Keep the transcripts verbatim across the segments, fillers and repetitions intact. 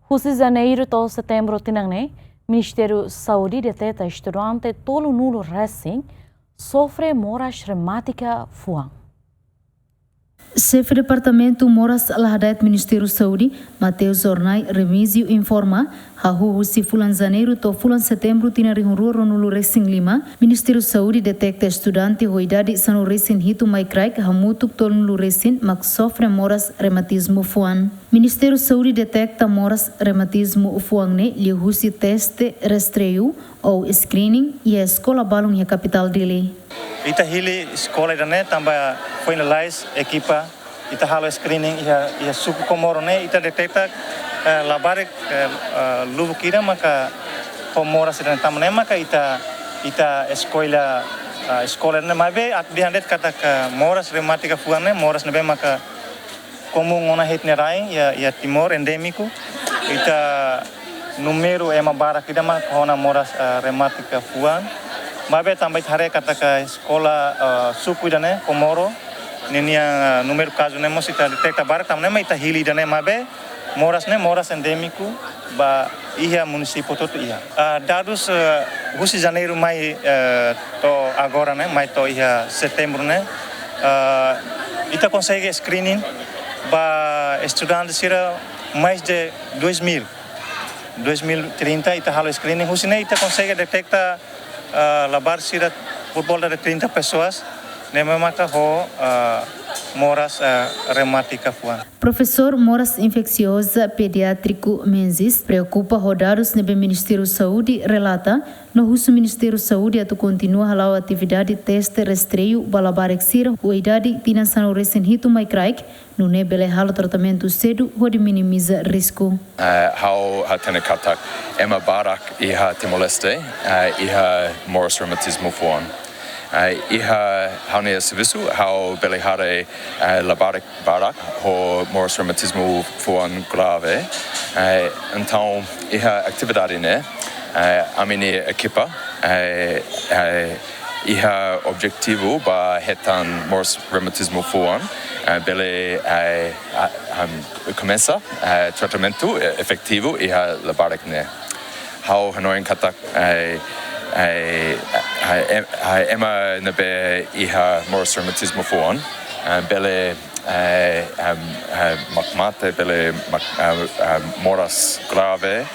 Husi Janeiru to'o Setembru tinan ne'e, Ministériu Saúde deteta estudante tolunulu resin sofre moras reumátika fuan. Xefe Departamentu Moras la Hada'et Ministériu Saúde, Mateus Ornai Remísio informa, hahú husi fulan Janeiru to'o fulan Setembru tinan rihun rua ruanulu resin lima, Ministériu Saúde deteta estudante ho idade sanulu resin hitu mai kraik hamutuk tolunulu resin mak sofre moras reumatizmu fuan. Ministériu Saúde deteta moras reumatizmu fuan ne'e liuhusi teste rastreiu ou screening iha eskola balun iha kapitál Dili. Ita hili eskola ida-ne'e tanba foin lalais ekipa ita halo screening iha, iha suku Komoro ne'e, ita deteta, eh, labarik, eh, eh, lubuk ida maka ho moras ida-ne'e, tanba ne'e maka ita, ita eskola, eh, eskola ne'e, maibé atu dehan de'it katak moras reumátika fuan ne'e moras ne'ebé maka komún ona iha ita-nia rain, iha, iha Timor, endémiku. Ita númeru ema barak ida mak ho ona moras, eh, reumátika fuan. Maibé tanba ita haree katak eskola, eh, suku ida-ne'e, Komoro, ninia, eh, númeru kazu ne'e mós ita deteta barak, tanba ne'e mak ita hili ida-ne'e, maibé moras ne'e moras endémiku ba iha munisípiu hotu-hotu iha. Ah, dadus, eh, husi Janeiru mai, eh, to'o agora ne'e, mai to'o iha Setembru ne'e, eh, ita konsege screening ba estudante sira mais de dois mil. Dois mil e trinta ita halo screening, husi ne'e ita konsege deteta, eh, labarik sira por volta de trinta pessoas ne'ebé maka ho, eh, moras, eh, reumátika fuan. Profesór Moras Infeksioza Pediátriku Menzies preokupa ho dadus ne'ebé Ministériu Saúde relata, no husu Ministériu Saúde atu kontinua hala'o atividade teste rastreiu ba labarik sira ho idade tinan sanulu resin hitu mai kraik, nune'e bele halo tratamentu sedu hodi minimiza risku. Eh, ha'u hatene katak ema barak iha Timor-Leste, eh, iha moras reumatizmu fuan. Eh, iha ha'u-nia servisu, ha'u bele haree, eh, labarik barak ho moras reumatizmu fuan grave. Eh, entaun, iha atividade ne'e, eh, ami-nia ekipa, eh, eh, iha objetivu ba hetan moras reumatizmu fuan, eh, bele, eh, a-, am, komesa, eh, tratamentu, eh, efetivu iha labarik ne'e. Ha'u hanoin katak, eh, eh, eh, em-, eh, ema ne'ebé iha moras reumatizmu fuan, eh, bele, eh, em, eh, mak mate, bele mak, eh, eh, moras grave,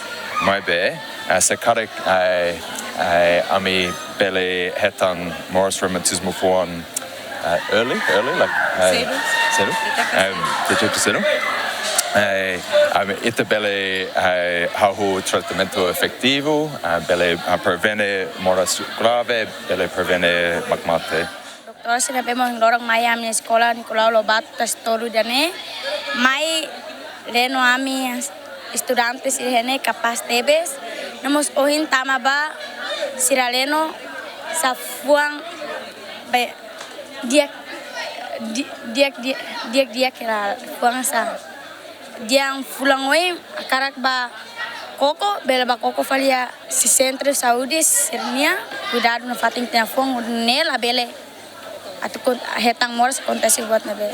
maibé, eh, se karik, eh, eh, ami bele hetan moras reumatizmu fuan, eh, early, early, like, eh, Sedu. Sedu? Deteta Em, sedu. deteta sedu. Eh, em, ita bele, eh, hahú tratamentu efetivu, eh, bele, eh, prevene moras grave, bele prevene mak mate. Doutór sira ne'ebé ohin loron mai ami-nia eskola Nicolau Lobato tasi tolu ida-ne'e, mai leno ami estudante sira ne'e kapás tebes, no mós ohin tama ba sira leno sá fuan be di'ak, di-, di'ak, di-, di'ak, di'ak hela fuan sá. Dehan fulan oin hakarak bá koko, bele bá koko fali iha sentru saúde sira-nian, kuidadu nafatin tiha fuan, ne'e labele atu kon-, hetan moras akontese buat ne'ebé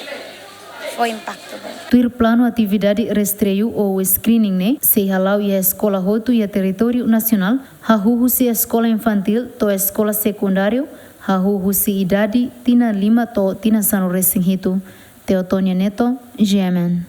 fó impaktu boot. Tuir planu atividade rastreiu ou screening ne'e sei hala'o iha eskola hotu iha territóriu nasionál, hahú husi eskola infantíl to'o eskola sekundáriu, hahú husi idade tinan lima to'o tinan sanulu resin hitu. Teotonia Neto, G M N.